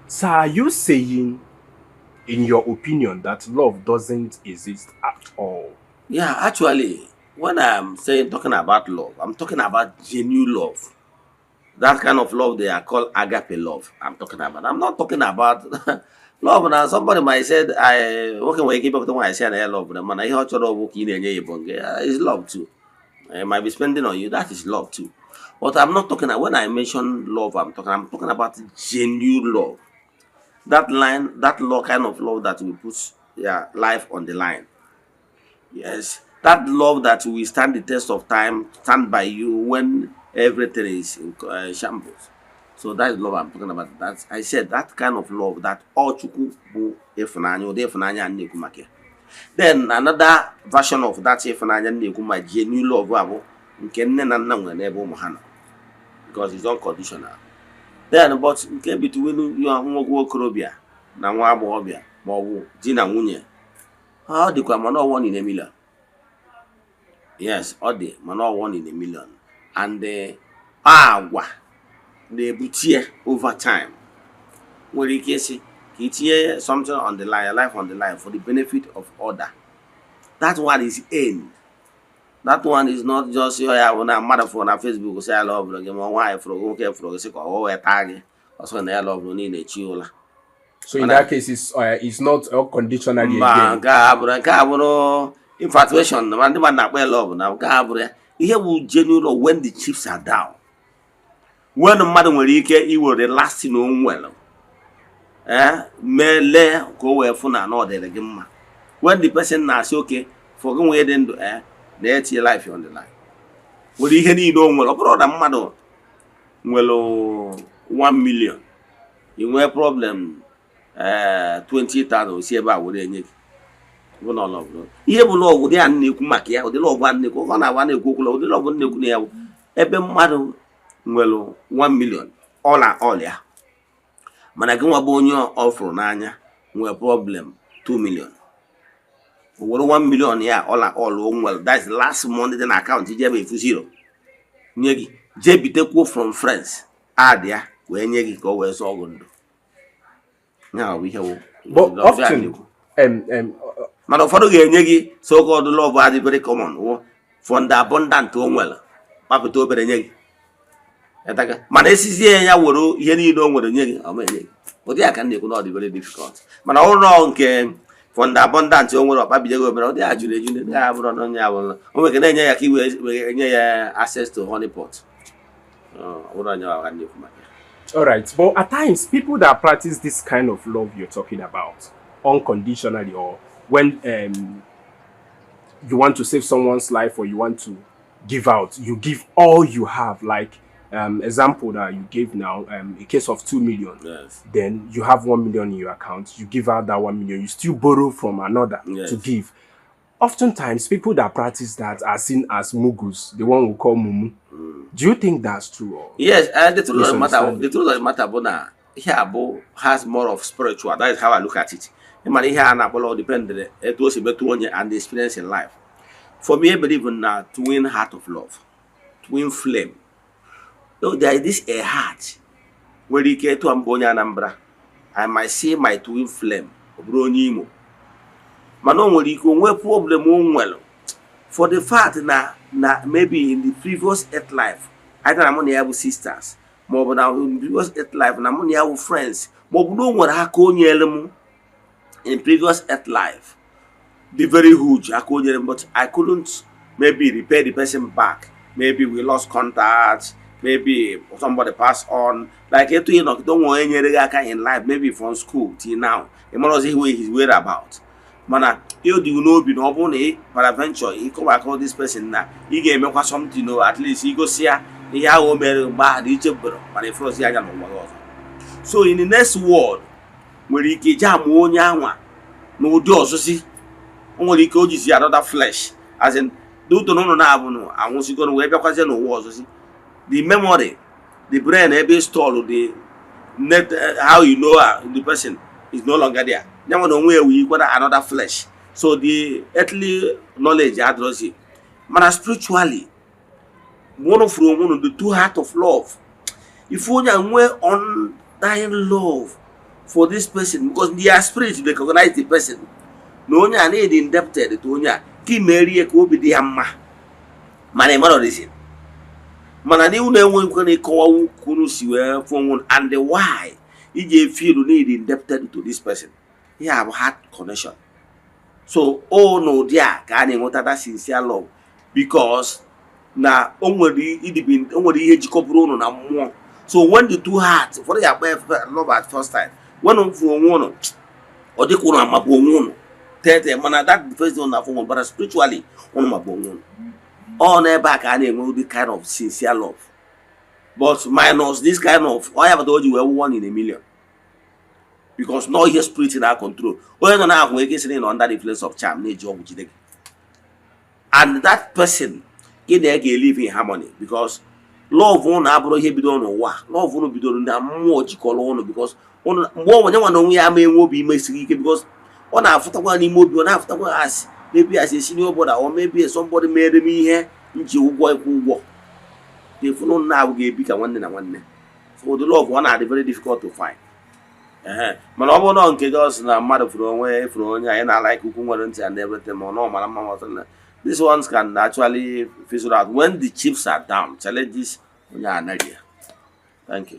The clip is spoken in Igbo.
So are you saying, in your opinion, that love doesn't exist at all? Yeah, actually, when I'm saying talking about love, I'm talking about genuine love. That kind of love they are called agape love. I'm talking about. I'm not talking about love na somebody might say I nwoke nwere ike ịbịakwute nwaanyị sị ya na ya love na mana ihe ọ chọrọ bụ ka ị na-enye ya ịbụ nke is love too. I might be spending on you. That is love too. But I'm not talking, when I mention love, I'm talking about genuine love. That line, that love, kind of love that will put your life on the line. Yes, that love that will stand the test of time, stand by you when everything is in shambles. So that is love I'm talking about. That's I said that kind of love that all Chukwu bụ ịfụnanya, ụdị ịfụnanya a na-ekwu maka ya. Then another version of that ịfụnanya na-ekwu ma genuine love abụ nke nne na nna nwere n'ebe ụmụ ha nọ because it's unconditional. Then but nke between ya nwa okorobịa na nwa agbọghọbịa ma ọ bụ di na nwunye, ọ dịkwa, mana ọ one in a million. Yes, ọ dị, mana ọ one in a million, and agwa na-ebute ya over time. Nwere ike ịsị ka itinye something on the line, your life on the line for the benefit of other. That one is earned. That one is not just ya bụ na mmadụ fụrụ na Facebook sị ya love gị, ma nwaanyị fụrụ gị, nwoke fụrụ gị, sị ka ọ wee taa gị ọsọ na ya love niile chi ụla. So in that case, it's not unconditionally Mba. again. Nke a bụrụ infatuation ma ndị mmadụ na-akpọ ya love na nke a bụrụ ya ihe bụ genuine love, when the chips are down, when mmadụ nwere ike iwere last thing o nwere mee lee ka o wee fụ na ọ dịrị gị mma, when the person na-asị okay for gị nwee dị ndụ na-etinye life on the line, nwere ihe niile o nwere. Ọ bụrụ na mmadụ nwere 1 million, ị nwee problem 20,000, o si ebe a were enye gị, bụ na ọlọgwụ ihe bụ love dị a na-ekwu maka ya. Ụdị love a na-ekwu, ọ na-agba na-ekwu okwu, ụdị love na-ekwu na ya bụ ebe mmadụ nwere 1 million ọla ọlịa, mana gị nwa bụ onye ọ fụrụ n'anya nwee problem 2 million, o were 1 million ya ọla ọla o nwere, that's the last money dị na account, iji ebe efu zero nye gị, jee bitekwuo from friends add ya wee nye gị ka o wee zọọ gị ndụ. Ya bụ ihe wụ But love a often, na-ekwu. Mana ụfọdụ ga-enye gị so called love adị very common wụ from the abundant o nwere kpapụta obere nye gị. Ịtaga? Mana esizie ya were ihe niile o nwere nye gị, ọ ma enye gị. Ụdị ya ka m na-ekwu na ọ dị very difficult, mana ọ bụrụ nke from the abundant o nwere ọkpabide gị obere, ụdị ya juru eju ndị ya bụrụ na onye ya bụrụ o nwere ike na-enye ya ka i wee nye ya access to honey pot. Ọ bụrụ onye ọ ka m na-ekwu maka ya. All right, but at times, people that practice this kind of love you're talking about, unconditionally, or when you want to save someone's life or you want to give out, you give all you have. Like example that you gave now, a case of 2 million. Then you have 1 million in your account. You give out that 1 million. You still borrow from another to give. Oftentimes, people that practice that are seen as mugus, the one we call mumu. Do you think that's true? Or Yes, the truth of the matter, misunderstanding? the truth of the matter bụ na ihe a bụ has more of spiritual. That is how I look at it. Ị mara ihe a na-akpọ love depend etu o si metụ onye and the experience in life. For me, I believe in twin heart of love, twin flame. So there is this a heart nwere ike etu a mbụ onye Anambra. I might see my twin flame, ọ bụrụ onye Imo. Mana o nwere ike o nwee problem o nwere for the fact na maybe in the previous earth life, either na mụ na ya bụ sisters, maọbụ na in previous earth life na mụ na ya bụ friends, maọbụ na o nwere aka o nyere m in previous earth life dị very huge, aka o nyere m, but I couldn't maybe repay the person back. Maybe we lost contact, maybe somebody passed on, like etu ị nọgide onwe onye nyere gị aka in life, maybe from school till now, ị mara ọzọ ihe his whereabout, mana ị dị n'obi na ọ bụrụ na ị peradventure ị come across this person na ị ga-emekwa something o, at least igosi ya ihe ahụ o mere mgbe ahụ na ichebụrụ, mana ịfụrụzi anya n'ụwa gị ọzọ. So in the next world, nwere ike ije amụ onye anwa n'ụdị ọzụzi, o nwere ike o jizi another flesh, as in n'uto na ụlọ na-abụ anwụzigo wee bịakwazie n'ụwa ọzọzi. The memory, the brain ebe store the net, how you know the person is no longer there. Ya nwere onwe ya wuyikwara another flesh, so the earthly knowledge adịrọzi, mana spiritually one fụrụ onwe unu, the two heart of love, ife onye a nwee undying love. for this person, because their spirit recognize the person na onye a na-edi indebted to onye a, ka ị merie ka obi dị ya mma. Mana ị mara reason, mana n'ihu na-enweghị na ịkọwawu ka unu si wee fụ onwe unu and the why iji feel need indebted to this person. Ihe a bụ heart connection. So o n'ụdị a ka a na-enweta that sincere love, because na o nwere idibi, o nwere ihe jikọburu unu na mmụọ. So when the two hearts, ụfọdụ ya akpa love at first time, when unu fụrụ onwe unu, ọ dịka unu amabụ onwe unu tete. Mana that first day unu afụ onwe, but spiritually unu mabụ onwe unu. Ọ n'ebe a ka a na-enwe ụdị kind of sincere love, but minus this kind of ọ ya bata o ji wee wụ one in a million, because no ihe spirit na control onye nọ na-ahụ eke sịrị nọ under the influence of charm na-eji ọgwụ jide gị, and that person gị na ya ga-elive in harmony, because love ụnụ abụrụ ihe bidoro n'ụwa. Love ụnụ bidoro na mmụọ jikọrọ ụnụ, because ụnụ mgbe onye nwa na onwe ya ama enwe obi imesiri ike, because ọ na-afụtakwa n'ime obi, ọ na-afụtakwa as maybe as a senior brother or maybe somebody mere m ihe m ji ụgwọ ịkwụ ụgwọ. The funu na abụ ga-ebi ka nwanne na nwanne. So the love, ọ na-adị very difficult to find. Ehe, mana ọ bụrụ na nke gị na mmadụ fụrụ onwe ya, fụrụ onye anyị na-ala ukwu nwere ntị and everything, ma ọ na ọ mara mma, ma na these ones can actually fizzle out when the chips are down, challenges, onye anaghị ya. Thank you.